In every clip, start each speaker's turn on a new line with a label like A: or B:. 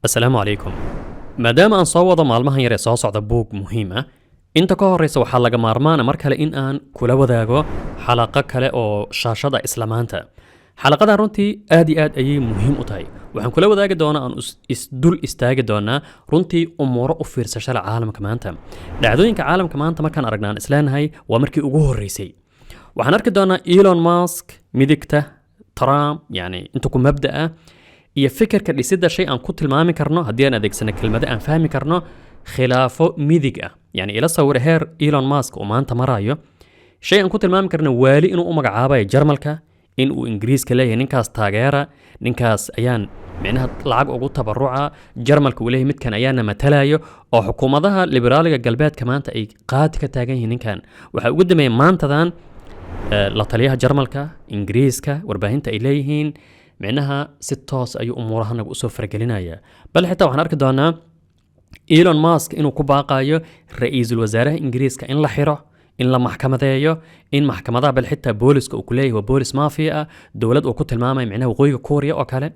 A: Asalaamu calaykum. Maadaama aan soo wado maalmahan yar ee soo socda buug muhiim ah, inta ka horeysa waxaa laga maarmaana mar kale in aan kula wadaago xalaqo kale oo shaashada isla maanta. Xalaqadan runtii aad iyo aad ayay muhiim u tahay. Waxaan kula wadaagi doonaa, aan isdul istaagi doonaa runtii umuuro u fiirsashada caalamka maanta, dhacdooyinka caalamka maanta markaan aragnaa aan isleenahay waa markii ugu horreysay. Waxaan arki doonaa Elon Musk, midigta Trump, yani inta ku mabda'a iyo fikirka dhisidda shay aan ku tilmaami karno, haddii aan adeegsano kelmado aan fahmi karno, khilaafo midig ah. Yani ila sawir heer Elon Musk uu maanta marayo, shay aan ku tilmaami karno waali inuu u magacaabayo Jarmalka, in uu Ingiriiska leeyahay ninkaas taageera, ninkaas ayaan micnaha lacag ugu tabaruca, Jarmalka uu leeyahay midkan ayaana matalayo, oo xukuumadaha liberaaliga galbeedka maanta ay qaati ka taagan yihiin ninkan. Waxaa ugu dambeeyay maantadan la taliyaha Jarmalka, Ingiriiska, warbaahinta ay leeyihiin micnaha si toos ayuu umuurahanaga usoo faragelinaya. Bal xitaa waxaan arki doonaa Elon Musk inuu ku baaqayo ra-iisul wasaaraha Ingiriiska in la xiro, in la maxkamadeeyo, in maxkamadaha, bal xitaa booliska uu ku leeyahay waa boolis mafia ah, dowlad uu ku tilmaamayo micnaha Waqooyiga Kuuriya oo kale.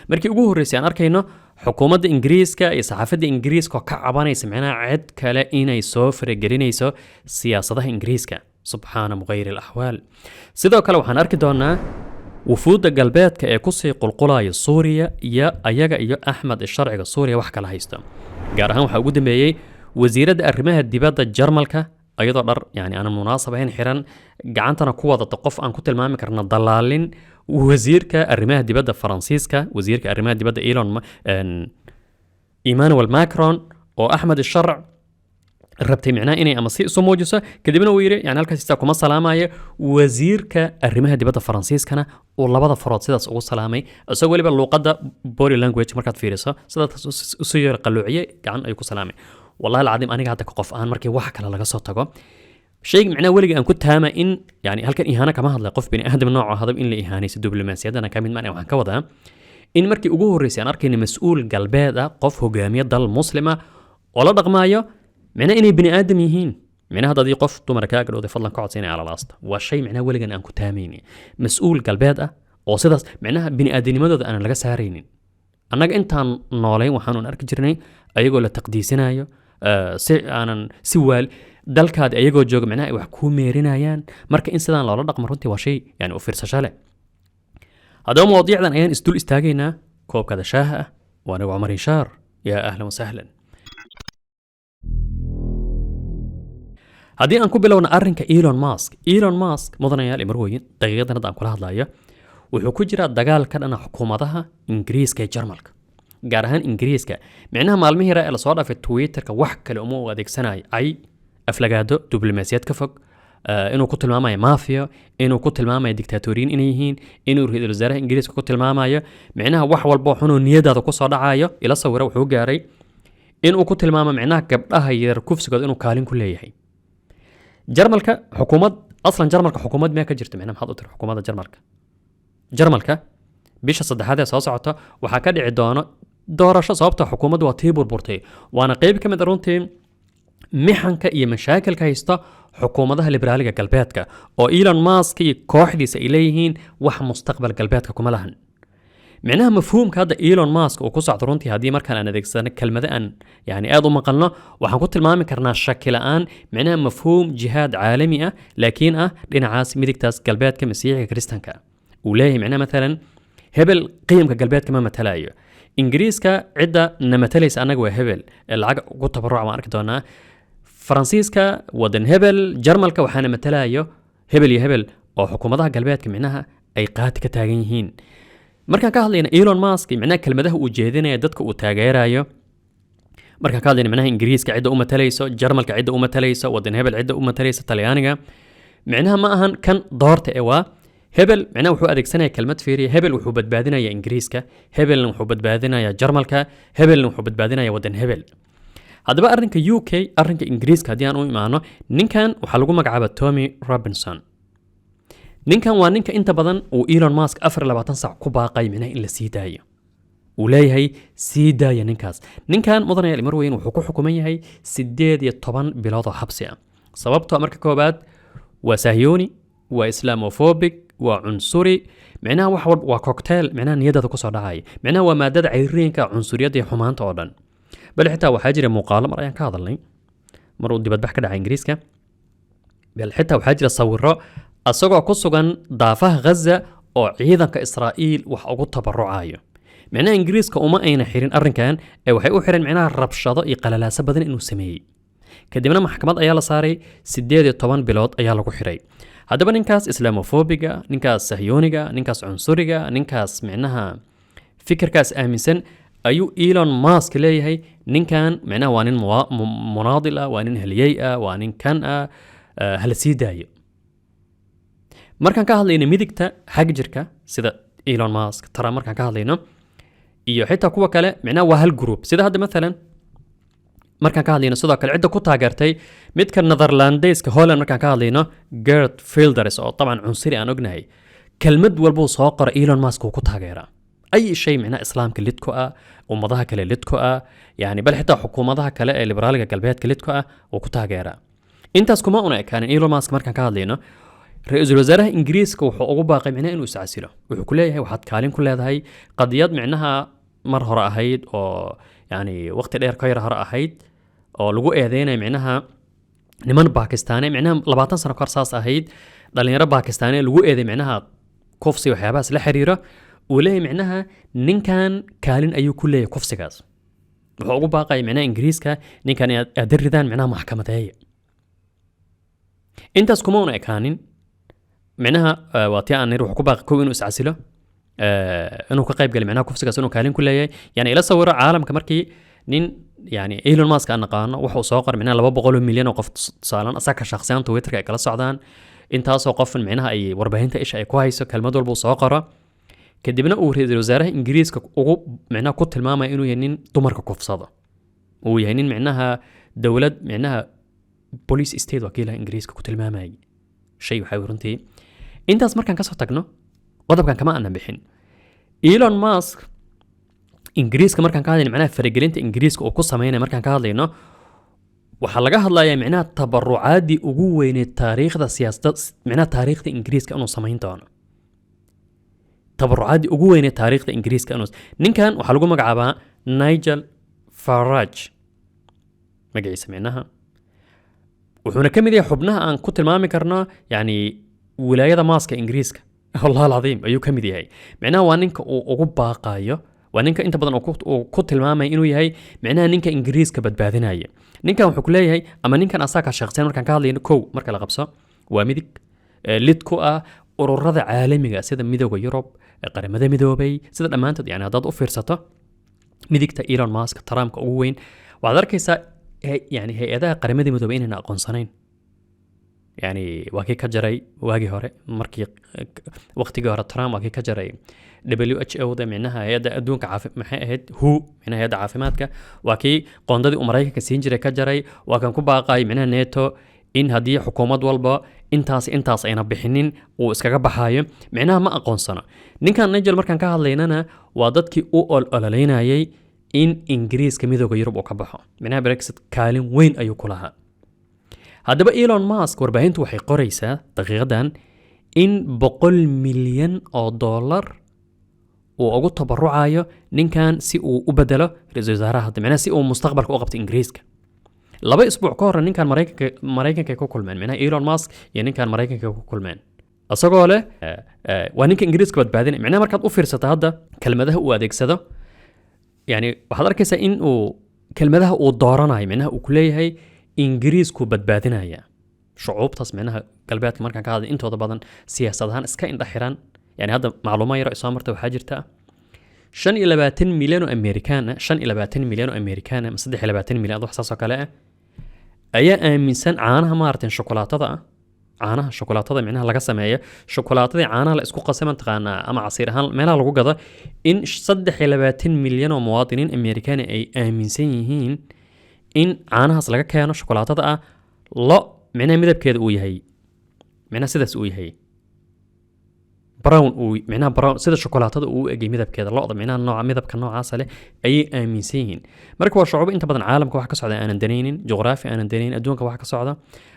A: Markii ugu horreysay aan arkayno xukuumadda Ingiriiska iyo saxaafadda Ingiriiska oo ka cabanaysa micnaha cid kale inay soo faragelinayso siyaasadaha Ingiriiska. Subxaana mughayir alaxwaal. Sidoo kale waxaan arki doonaa wufuudda galbeedka ee kusii qulqulaya Suuriya iyo ayaga iyo Axmed sharciga Suuriya wax kala haysto. Gaar ahaan waxaa ugu dambeeyey wasiiradda arrimaha dibadda Jarmalka, ayadoo dhar yani aanan munaasab ahayn xiran, gacantana ku wadata qof aan ku tilmaami karna dalaalin, wasiirka arrimaha dibadda Faransiiska, wasiirka arrimaha dibadda Emmanuel Macron, oo Axmed Sharc rabtay micnaha inay ama si isu muujiso. Kadibna uu yidhi yani halkaas isaa kuma salaamayo. Wasiirka arrimaha dibadda Faransiiskana uu labada farood sidaas ugu salaamay, isagoo weliba luuqadda body language markaad fiiriso sidaas isu yar qalloociyey, gacan ayuu ku salaamay. Wallahi alcadiim, aniga hadda ka qof ahaan, markii wax kale laga soo tago, shayga micnaha weliga aan ku taama in yani halkan ihaano kama hadlay, qof bini aadam nooco hadab in la ihaanayso diblomaasiyaddana ka mid maan. Waxaan ka wadaa in markii ugu horreysay aan arkayna mas-uul galbeed ah, qof hogaamiye dal muslima oo la dhaqmaayo micnaha inay bini aadam yihiin. Micnaha hadda adii qof dumara kaa gadhowday, fadlan ka codsa inay alalaasta, waa shay micnaha weligan aan ku taamayni. Mas-uul galbeed ah oo sidaas micnaha bini aadamnimadooda aanan laga saaraynin. Annaga intaan noolayn waxaanuun arki jirnay ayagoo la taqdiisinayo, si aanan si waal dalkaadi ayagoo jooga micnaha ay wax kuu meerinayaan. Marka in sidaan loola dhaqmo runtii waa shay yani u fiirsasho leh. Haddaba mawaadiicdan ayaan isdul istaagaynaa. Koobkada shaaha ah, waa anigu Cumar Inshaar. Yaa ahlan wasahlan. Haddii aan ku bilowna arrinka Elon Musk. Elon Musk, mudanayaal imarwooyin, daqiiqadan hadda aan kula hadlayo wuxuu ku jiraa dagaal ka dhana xukuumadaha Ingiriiska ee Jarmalka, gaar ahaan Ingiriiska. Micnaha maalmihii hore ee lasoo dhaafay Twitterka wax kale uma u adeegsanayo ay aflagaado, diblomaasiyad ka fog, inuu ku tilmaamayo mafia, inuu ku tilmaamayo dictatoriyin inay yihiin, inuu ra-iisul wasaaraha Ingiriiska ku tilmaamayo micnaha wax walbo xunoo niyadaada kusoo dhacayo. Ila sawira wuxuu gaaray inuu ku tilmaamo micnaha gabdhaha yar kufsigooda inuu kaalin ku leeyahay. Jarmalka xukuumad, aslan Jarmalka xukuumad miyaa ka jirta? Micnaha maxaad u tiri xukuumadda Jarmalka? Jarmalka bisha saddexaad ee soo socota waxaa ka dhici doono doorasho, sababta xukuumaddu waa tii burburtay, waana qeyb ka mid a runtii mixanka iyo mashaakilka haysta xukuumadaha liberaaliga galbeedka, oo Elon Musk iyo kooxdiisa ay leeyihiin wax mustaqbal galbeedka kuma lahan. Micnaha mafhuumka hadda Elon Musk uu ku socdo runtii, haddii markaan aan adeegsano kelmado aan yani aad u maqalno, waxaan ku tilmaami karnaa shaki la'aan micnaha mafhuum jihaad caalami ah, laakiin ah dhinacaas midigtaas galbeedka masiixiga kristanka uu leeyahay. Micnaha maalan hebel qiyamka galbeedka ma matalayo, Ingiriiska cidda na matalaysa annaga waa hebel ee lacag ugu tabaruca, waan arki doonaa, Faransiiska wadan hebel, Jarmalka waxaana matalayo hebel iyo hebel, oo xukuumadaha galbeedka micnaha ay qaati ka taagan yihiin. Markaan ka hadlayna Elon Musk, micnaha kelmadaha uu jeedinaya, dadka uu taageerayo, markaan ka hadlayna micnaha Ingiriiska cidda u matalayso, Jarmalka cidda u matalayso, wadan hebel cidda u matalayso, Talyaaniga, micnaha ma ahan kan doorta ee waa hebel. Micnaha wuxuu adeegsanaya kelmad fiiriya: hebel wuxuu badbaadinaya Ingiriiska, hebelna wuxuu badbaadinaya Jarmalka, hebelna wuxuu badbaadinaya wadan hebel. Haddaba arrinka UK, arrinka Ingiriiska haddii aan u imaano, ninkan waxaa lagu magacaaba Tommy Robinson. Ninkan waa ninka inta badan uu Elon Musk 24 sac ku baaqay micnaha in la sii daayo, uu leeyahay sii daaya ninkaas. Ninkan, mudanayaal marweyn, wuxuu ku xukuman yahay 18 bilood oo xabsi ah. Sababtoo marka koobaad waa sahyooni, waa Islamophobic, Waa cunsuri. Micnaha wax walba waa cocktail. Micnaha niyadaada kusoo dhacaya, micnaha waa maadada cayriinka cunsuriyadda iyo xumaanta oo dhan. Bal xitaa waxaa jira muuqaalo mar ayaan ka hadalnay, mar uu dibadbax ka dhacay Ingiriiska. Bal xitaa waxaa jira sawiro asagoo ku sugan daafaha Ghaza oo ciidanka Israa'iil wax ugu tabarucayo. Micnaha Ingiriiska uma ayna xirin arrinkan ee waxay u xireen micnaha rabshado iyo qalalaaso badan inuu sameeyey. Kadibna maxkamad ayaa la saaray, 18 bilood ayaa lagu xiray. Haddaba ninkaas islamofobiga, ninkaas sahyooniga, ninkaas cunsuriga, ninkaas micnaha fikirkaas aaminsan ayuu Elon Musk leeyahay ninkan micnaha waa nin munaadil ah, waa nin haliyey ah, waa nin kan ah, hala sii daayo. Markaan ka hadlayno midigta xag jirka sida Elon Musk, Trump markaan ka hadlayno iyo xitaa kuwa kale, micnaha waa hal group. Sida hadda mathalan markaan ka hadlayno sidoo kale cidda ku taageertay midka Netherlandeyska, Holland, markaan ka hadlayno Geert Wilders oo طبعا cunsuri aan ognahay, kelmad walbuu soo qora Elon Musk uu ku taageeraa. Ay shay micnaha Islaamka lid ku ah, ummadaha kale lid ku ah, yani bal xitaa xukuumadaha kale ee liberaaliga galbeedka lid ku ah uu ku taageeraa. Intaas kuma una ekaanin. Elon Musk markaan ka hadlayno, ra-iisul wasaaraha Ingiriiska wuxuu ugu baaqay micnaha inuu iscasilo. Wuxuu ku leeyahay waxaad kaalin ku leedahay qadiyad micnaha mar hore ahayd oo yani waqti dheer ka yar hore ahayd oo lagu eedeynaya micnaha niman Bakistaani, micnaha 20 sano kahor saas ahayd, dhalinyaro Bakistaani lagu eeday micnaha kufsi, waxyaabahaas la xiriira. Uu leeyahay micnaha ninkan kaalin ayuu ku leeyahay kufsigaas. Wuxuu ugu baaqaya micnaha Ingiriiska ninkan inaad aad ridaan, micnaha maxkamadeeya. Intaas kuma una ekaanin. Micnaha waa tii aan niri, wuxuu ku baaqay kow inuu iscasilo, inuu ka qayb galay micnaha kufsigaas, inuu kaalin ku leeyahay. Yani ila sawiro caalamka markii nin yani Elon Musk aan naqaano wuxuu soo qoray micnaha 200 milyan oo qof tusaalan asaga shakhsiyan Twitterka ay kala socdaan, intaasoo qof micnaha ay warbaahinta isha ay ku hayso, kelmad walba uu soo qoro, kadibna uu ra-iisul wasaaraha Ingiriiska ugu micnaha ku tilmaamaya inuu yahay nin dumarka kufsado, uu yahay nin micnaha dowlad micnaha police state wakiilaha Ingiriiska ku tilmaamayay. Shay waxaa runtii intaas markaan kasoo tagno, qodobkan kama aanan bixin. Elon Musk Ingiriiska markaan ka hadlayno, micnaha faragelinta Ingiriiska uu ku sameynaya markaan ka hadlayno, waxaa laga hadlayaa micnaha tabarucaadii ugu weyneed taariikhda siyaasadda, micnaha taariikhda Ingiriiska inuu samayn doono, tabarucaadii ugu weyneed taariikhda Ingiriiska inuu. Ninkan waxaa lagu magacaabaa Nigel Farage magaciisa, micnaha wuxuuna ka mid yahay xubnaha aan ku tilmaami karno yani wilaayada Maaska Ingiriiska. Wallah alcadiim ayuu ka mid yahay. Micnaha waa ninka uu ugu baaqayo, waa ninka inta badan uu ku tilmaamaya inuu yahay micnaha ninka Ingiriiska badbaadinaya. Ninkan wuxuu ku leeyahay ama ninkan asaga shaqsiyan markaan ka hadlayno, kow marka la qabso waa midig lid ku ah ururada caalamiga sida Midooda Yurub, Qaramada Midoobay, sida dhammaantood. Yani haddaad u fiirsato midigta Elon Musk, Trumpka ugu weyn, waxaad arkaysaa yani hay-adaha Qaramada Midoobay inayna aqoonsanayn. Yani waa kii ka jaray waagii hore, markii waqtigii hore Trump waa kii ka jaray WHO da, micnaha hay-adda adduunka caafi maxay ahayd, WHO, micnaha hay-adda caafimaadka. Waa kii qoondadii uu Maraykanka siin jiray ka jaray. Waa kan ku baaqay micnaha NATO in haddii xukuumad walba intaas intaas ayna bixinin uu iskaga baxaayo. Micnaha ma aqoonsano ninkan Nigel. Markaan ka hadlaynana waa dadkii u ololeynayay in Ingiriiska Midooda Yurub uu ka baxo, micnaha Brexit kaalin weyn ayuu ku lahaa. Haddaba Elon Musk warbaahintu waxay qoraysaa daqiiqadan in $100 milyan uu ugu tabarucayo ninkan si uu u bedelo ra-iisul wasaaraha hadda, micnaha si uu mustaqbalka u qabto Ingiriiska. 2 isbuuc ka hore ninkan Maraykanka ku kulmeen, micnaha Elon Musk iyo ninkan Maraykanka ku kulmeen, isagoo leh waa ninka Ingiriiska badbaadinaya. Micnaha markaad u fiirsato hadda kelmadaha uu adeegsado, yani waxaad arkaysaa in uu kelmadaha uu dooranayo, micnaha uu ku leeyahay Ingiriisku badbaadinaya. Shucuubtaas micnaha galbeedka markaan ka hadlay intooda badan siyaasad ahaan iska indha xiran. Yani hadda macluumo yaro soo marta waxaa jirta 25 milyan oo Amerikaan ah, 25 milyan oo Amerikaan ah ama 23 milyan, wax saas oo kale ah, ayaa aaminsan caanaha maaragtay shukulaatada ah, caanaha shukulaatada micnaha laga sameeyo shukulaatadii caanaha la isku qasay mataqaanaa ama casiir ahaan meelaha lagu gado, in 23 milyan oo muwaadiniin Amerikaani ay aaminsan yihiin in caanahaas laga keeno shukulaatada ah lo micnaha midabkeeda uu yahay micnaha sidaas uu yahay brown, uu micnaha brown sida shukulaatada uu u egay midabkeeda lo'da, micnaha nooca midabka noocaasa leh ayay aaminsan yihiin. Marka waa shucuub inta badan caalamka wax ka socda aanan danaynin, juqraafi aanan danaynin adduunka wax ka socda.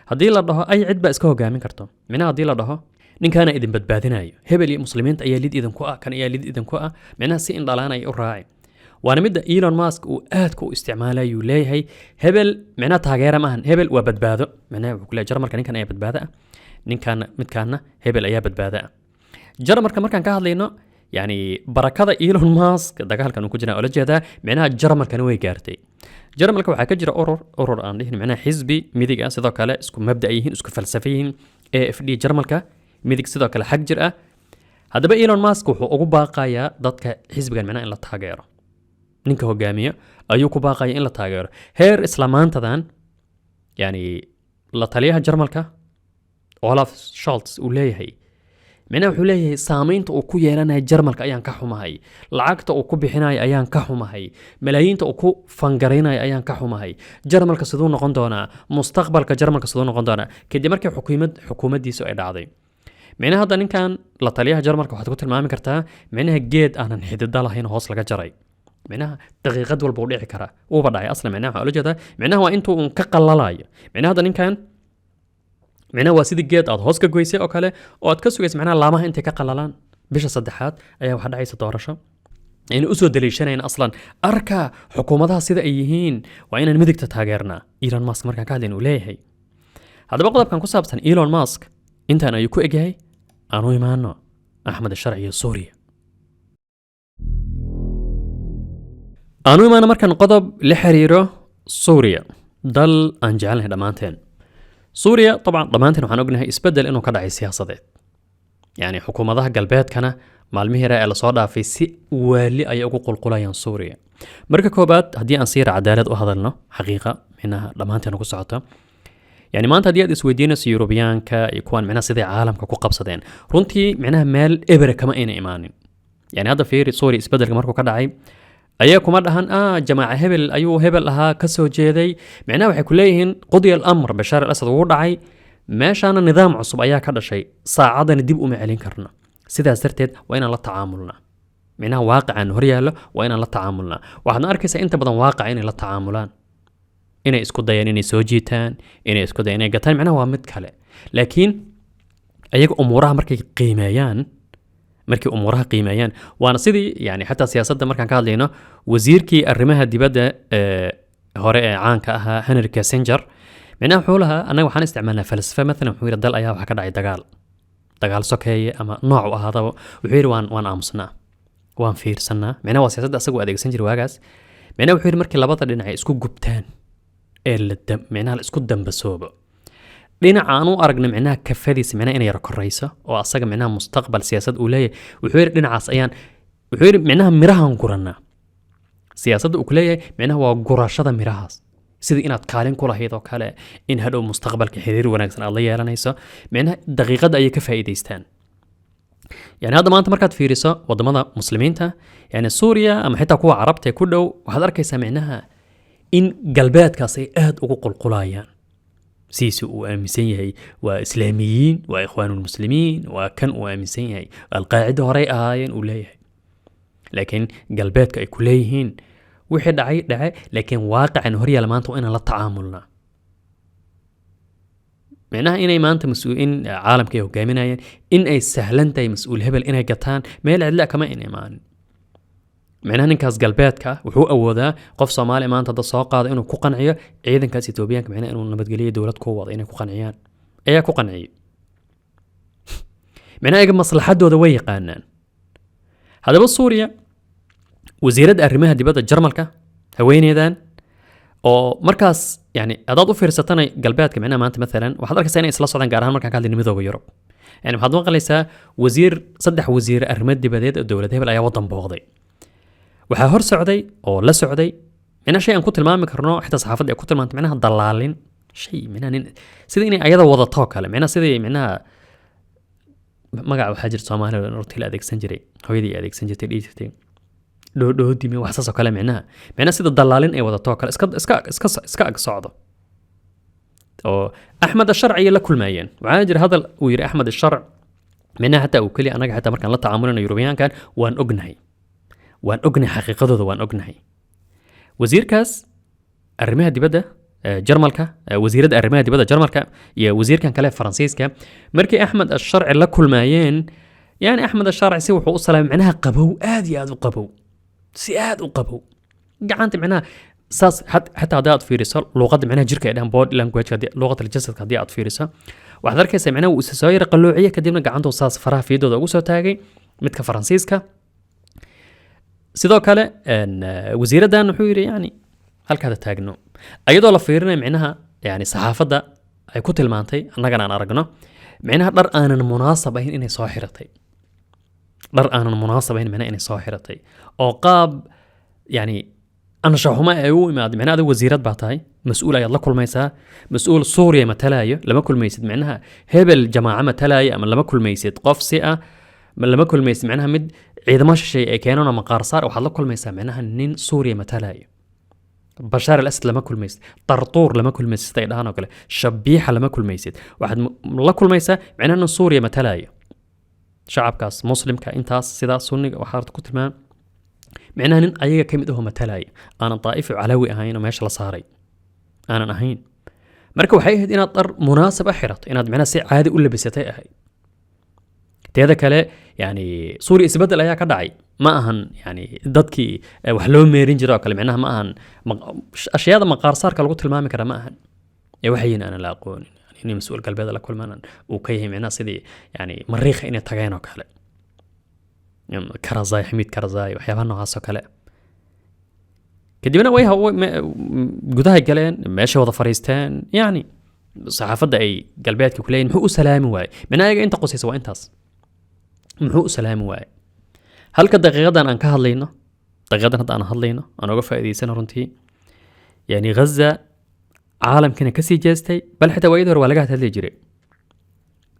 A: Haddii la dhaho ay cid baa iska hogaamin karto, micnaha haddii la dhaho Ninkaana idin badbaadinayo, hebel iyo muslimiinta ayaa lid idinku ah, kan ayaa lid idinku ah. Micnaha si indhalaan ay u raaci. Waana midda Elon Musk uu aadka u isticmaalayuu leeyahay hebel micnaha taageera maahan, hebel waa badbaado. Micnaha wuxuu ku leeyahay Jarmalka ninkan ayaa badbaado ah, ninkaana midkaana hebel ayaa badbaado ah. Jarmalka markaan ka hadlayno, yani barakada Elon Musk dagaalkan uu ku jira oola jeedaa, micnaha Jarmalkana way gaartay. Jarmalka waxaa ka jira urur aan dhihin, micnaha xisbi midig ah, sidoo kale isku mabda yihiin, isku falsafe yihiin, AfD, Jarmalka midig sidoo kale xag jir ah. Haddaba Elon Musk wuxuu ugu baaqayaa dadka xisbigan micnaha in la taageero. Ninka hogaamiyo ayuu ku baaqaya in la taageero, heer isla maantadan yani la taliyaha Jarmalka Olaf Scholz uu leeyahay, micnaha wuxuu leeyahay saamaynta uu ku yeelanayo Jarmalka ayaan ka xumahay, lacagta uu ku bixinayo ayaan ka xumahay, malaayiinta uu ku fangaraynayo ayaan ka xumahay. Jarmalka siduu noqon doonaa? Mustaqbalka Jarmalka siduu noqon doonaa kadib markii xukuumaddiisu ay dhacday? Micnaha hadda ninkan la taliyaha Jarmalka waxaad ku tilmaami kartaa micnaha geed aanan xidida lahayn, hoos laga jaray. Micnaha daqiiqad walba uu dhici karaa, wuuba dhacay aslan. Micnaha waxaa ula jeedaa micnaha waa intuu uun ka qalalayo. Micnaha hadda ninkan micnaha waa sidii geed aad hoos ka goysay oo kale oo aad ka sugaysa micnaha laamaha intay ka qalalaan. Bisha saddexaad ayaa waxaa dhacaysa doorasho ayna usoo daliishanayn aslan arka xukuumadaha sida ay yihiin, waa inaan midigta taageernaa. Elon Musk markaan ka hadlayn uu leeyahay. Haddaba qodobkan ku saabsan Elon Musk intaan ayuu ku egyahay. Aanu imaano Axmed Sharci iyo Suuriya. Aanu imaano markaan qodob la xiriiro Suuriya, dal aan jecelnahay dhammaanteen. Suuriya طبعا dhammaanteen waxaan ognahay isbeddel inuu ka dhacay siyaasadeed. Yani xukuumadaha galbeedkana maalmihii hore ee lasoo dhaafay si waali ayay ugu qulqulayaan Suuriya. Marka koobaad, haddii aan siira cadaalad u hadalno, xaqiiqa micnaha dhammaanteen ku socota, yani maanta haddii aad isweydiinayso Yurubiyaanka iyo kuwan micnaha siday caalamka ku qabsadeen, runtii micnaha meel ebere kama ayna imaanin. Yani hadda fiiri, Suuriya isbeddelka markuu ka dhacay ayaa kuma dhahan jamaaca hebel ayuu hebel ahaa ka soo jeeday. Micnaha waxay ku leeyihiin قضي الأمر, Bashaar al Asad wuu dhacay, meeshaana nidaam cusub ayaa ka dhashay, saacadana dib uma celin karno, sidaas darteed waa inaan la tacaamulnaa. Micnaha waaqicaan hor yaallo waa inaan la tacaamulnaa. Waxaadna arkaysaa inta badan waaqaca inay la tacaamulaan, inay isku dayaan inay soo jiitaan, inay isku dayaan inay gataan, micnaha waa mid kale. Laakiin ayaga umuuraha markay qiimeeyaan, markay umuuraha qiimeeyaan, waana sidii yani xataa siyaasadda markaan ka hadlayno, wasiirkii arrimaha dibadda ee hore ee caanka ahaa Henry Kissinger, micnaha wuxuu lahaa annaga waxaan isticmaalnaa falsafa. Mathalan wuxuu yidhi dal ayaa waxaa ka dhacay dagaal sokeeye ama nooc u ahaadaba, wuxuu yidhi waan aamusnaa, waan fiirsanaa. Micnaha waa siyaasadda asagu adeegsan jiray waagaas. Micnaha wuxuu yidhi markii labada dhinac ay isku gubtaan ee micnaha la isku dambasoobo, dhinaca aan u aragna micnaha kafadiisa micnaha inay yara korayso oo asaga micnaha mustaqbal siyaasad uu leeyahay, wuxuu yidhi dhinacaas ayaan, wuxuu yidhi micnaha mirahan guranaa. Siyaasadda uu ku leeyahay micnaha waa gurashada mirahaas, sidii inaad kaalin ku lahayd oo kale, in hadhow mustaqbalka xiriir wanaagsan aad la yeelanayso. Micnaha daqiiqadda ayay ka faa'iidaystaan. Yani hadda maanta markaad fiiriso wadamada muslimiinta, yani Suuriya ama xitaa kuwa Carabta ee ku dhow, waxaad arkaysaa micnaha in galbeedkaas ay aad ugu qulqulayaan. Siisi uu aaminsan yahay waa islaamiyiin, waa Ikhwaanulmuslimiin, waa kan uu aaminsan yahay Alqaacida horey ahaayeen uu leeyahay. Laakiin galbeedka ay ku leeyihiin wixii dhacay dhace, laakiin waaqican horyaala maanta waa inaan la tacaamulnaa. Micnaha inay maanta mas-uul-in caalamka ay hogaaminayaan, in ay sahlan tahay mas-uul hebel inay gataan, meel cidla kama in imaanin. Micnaha ninkaas galbeedka ah wuxuu awoodaa qof Soomaali maanta hadda soo qaado inuu ku qanciyo ciidankaas Etoobiyaanka micnaha inuu nabadgeliyo dowlad ku wado, inay ku qanciyaan ayaa ku qanciyo. Micnaha iyaga maslaxadooda way yaqaanaan. Haddaba Suuriya, wasiiradda arrimaha dibadda Jarmalka haweeneydan oo markaas, yani haddaad u fiirsatana galbeedka micnaha maanta maalan waxaad arkaysaa inay isla socdaan, gaar ahaan markaan ka hadlayno Midooda Yurub. Yani waxaad maqlaysaa wasiir, saddex wasiir arrimo dibadeed oo dowlad hebel ayaa waddan booqday. Waxaa hor socday oo la socday micnaha shay aan ku tilmaami karno, xitaa saxaafadda ay ku tilmaantay micnaha dalaalin, shay micnaha nin sida inay ayada wadatoo kale, micnaha sidii micnaha magaca waxaa jirta Soomaaliya hortii la adeegsan jiray, hooyadii ay adeegsan jirtay, dhihi jirtay dhoodhoodime, wax saas oo kale. Micnaha sida dalaalin ay wadatoo kale iska ag socdo oo Axmed Asharci la kulmayeen. Waxaa jira hadal uu yidhi Axmed Asharc, micnaha xataa uu keliya annaga xataa markaan la tacaamulino Yurubiyaankan waan ognahay, waan ognahay xaqiiqadooda, waan ognahay. Wasiirkaas arrimaha dibadda Jarmalka, wasiiradda arrimaha dibadda Jarmalka iyo wasiirkan kale Faransiiska, markii Axmed Asharci la kulmaayeen, yani Axmed Asharci si wuxuu u salaamay micnaha qabow, aad iyo aad u qabow, si aad u qabow gacanta micnaha saas. Xataa haddii aad fiiriso luuqadda micnaha jirka ay dhahan body language, haddii luuqadda jasadka haddii aad fiiriso, waxaad arkaysaa micnaha wuu isa soo yara qalloociye, kadibna gacantuu saas faraha fiidooda ugu soo taagay midka Faransiiska. Sidoo kale wasiiraddan wuxuu yidhi yani halkaada taagno, ayadoo la fiirinayo micnaha yani saxaafadda ay ku tilmaantay, annagana aan aragno micnaha dhar aanan munaasab ahayn inay soo xiratay, dhar aanan munaasab ahayn micnaha inay soo xiratay oo qaab yani anshaxumo ay u imaaday. Micnaha adigu wasiirad baa tahay, mas-uul ayaad la kulmaysaa, mas-uul Suuriya matalaayo lama kulmaysid, micnaha hebel jamaaco matalaayo ama lama kulmaysid qof si ah, lama kulmaysid micnaha mid ciidamo shisheeye ay keenaan oo maqaar saar. Waxaad la kulmaysaa micnaha nin Suuriya matalaayo. Bashaar al Asad lama kulmaysid, tartuur lama kulmaysid, sida ay dhahaan oo kale shabiixa lama kulmaysid. Waxaad la kulmaysaa micnaha nin Suuriya matalaayo, shacabkaas Muslimka intaas sidaas Sunniga waxaa horta ku tilmaam micnaha nin ayaga ka mid ahoo matalaya, aanan daa'ifi calawi ahayn oo meesha la saaray aanan ahayn. Marka waxay ahayd inaad dhar munaasab ah xirato, inaad micnaha si caadi u labisatay ahayd. Teeda kale, yani Suuriya isbeddel ayaa ka dhacay. Ma ahan yani dadkii wax loo meerin jiray oo kale, micnaha ma ahan ashyaada maqaarsaarka lagu tilmaami kara ma ahan ee waxayin aanan la aqoonin, yani inay mas-uul galbeed la kulmaan uu ka yahay micnaha sidii yani Mariikha inay tageen oo kale, Karazai, Xamiid Karazai, waxyaabaha noocaas oo kale. Kadibna way gudaha galeen, meesha wada fariisteen. Yani saxaafadda ay galbeedka ku leeyihin muxuu u salaami waaye, micnaha ayaga inta qosaysa waa intaas, muxuu u salaami waaye. Halka daqiiqadan aan ka hadlayno, daqiiqadan hadda aan hadlayno, aan oga faa'iidaysano runtii, yani Gaza caalamkina kasii jeestay, bal xitaa waayadii hore waa laga hadli jiray,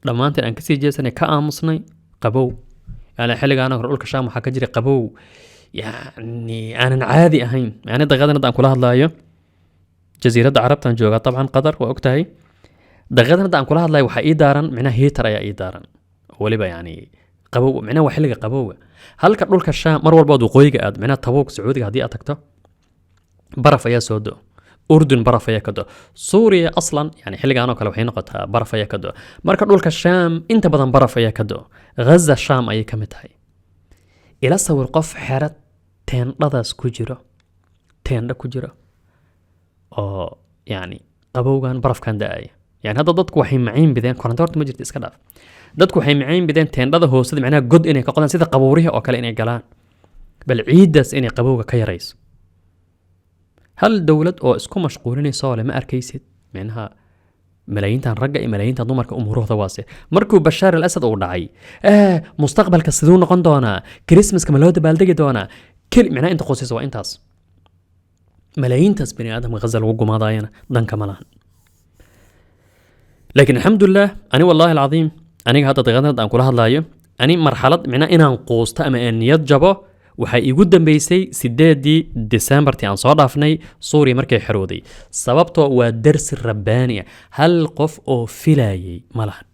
A: dhammaanteen aan kasii jeesanay, ka aamusnay. Qabow yani xilligaan hore dhulka Shaam waxaa ka jiray qabow yani aanan caadi ahayn. Yani daqiiqadan hadda aan kula hadlaayo, Jasiiradda Carabtaan joogaa dabcan, Qatar waa ogtahay. Daqiiqadan hadda aan kula hadlayo waxaa ii daaran micnaha heater ayaa ii daaran oo weliba yani qabow, micnaha waa xilliga qabowga. Halka dhulka Shaam mar walba ood waqooyiga aad, micnaha Tabuuk, Sacuudiga haddii aad tagto, baraf ayaa soo do, Urdun baraf ayaa ka do, Suuriya aslan yani xilligan oo kale waxay noqotaa baraf ayaa ka do. Marka dhulka Shaam inta badan baraf ayaa ka do. Ghaza Shaam ayay ka mid tahay. Ila sawir qof xero teendhadaas ku jiro, teendho ku jiro oo yani qabowgan barafkan da-aya. Yani hadda dadku waxay maciin bideen, koronto horta ma jirto, iska dhaaf, dadku waxay maciin bideen teendhada hoosada macnaha god inay ka qodaan, sida qabuurihii oo kale inay galaan, bal ciiddaas inay qabowga ka yarayso. Hal dowlad oo isku mashquulinaysa oo le ma arkaysid micnaha malaayiintan ragga iyo malaayiintan dumarka umuurahooda waase. Markuu Bashaar al Asad uu dhacay, mustaqbalka siduu noqon doonaa? Christmaska ma loo dabaaldegi doonaa? Keli micnaha inta qosaysa waa intaas. Malaayiintaas bani aadamka Ghaza lagu gumaadayana danka ma lahan. Laakiin alxamdulilah, ani wallahi alcadiim, aniga hadda daqiiqadan aan kula hadlaayo, ani marxalad micnaha inaan quusto ama aan niyad jabo waxay igu dambeysay 8-dii Decembertii aan soo dhaafnay, Suuriya markay xorowday. Sababtoo waa darsi rabbaani ah, hal qof oo filayay ma lahan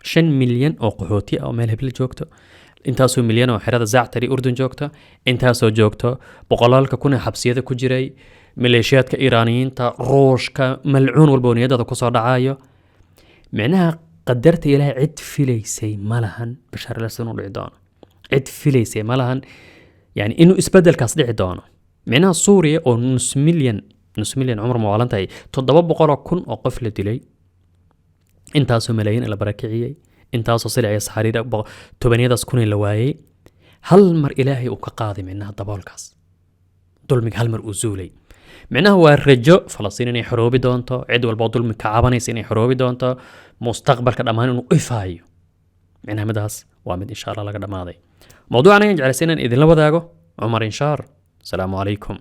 A: 5 milyan oo qaxooti ah oo meel hebla joogto, intaasoo milyan oo xerada Zactari Urdun joogto, intaasoo joogto boqolaalka kun ee xabsiyada ku jiray, maleeshiyaadka Iiraaniyiinta, Ruushka, malcuun walba oo niyadada kusoo dhacayo. Micnaha qadarta Ilaahay cid filaysay ma lahan Bashaar al Asad inuu dhici doono, cid filaysay ma lahan yani inuu isbedelkaas dhici doono. Micnaha Suuriya oo nus milyan, nus milyan cumar mawaalan tahay, 700,000 oo qof la dilay, intaasoo malaayiin la barakiciyey, intaasoo silic iyo saxariira, tobaniyadaas kun la waayey, hal mar Ilaahay uu ka qaaday micnaha daboolkaas dulmiga, hal mar uu zuulay. Micnaha waa rajo Falastiin inay xoroobi doonto, cid walba oo dulmi ka cabanaysa inay xoroobi doonto, mustaqbalka dhammaan inuu ifaayo. Micnaha midaas waa mid insha Allah laga dhammaaday. Mawduucan ayaan jeclaysay inaan idinla wadaago. Cumar Inshaar, asalaamu calaykum.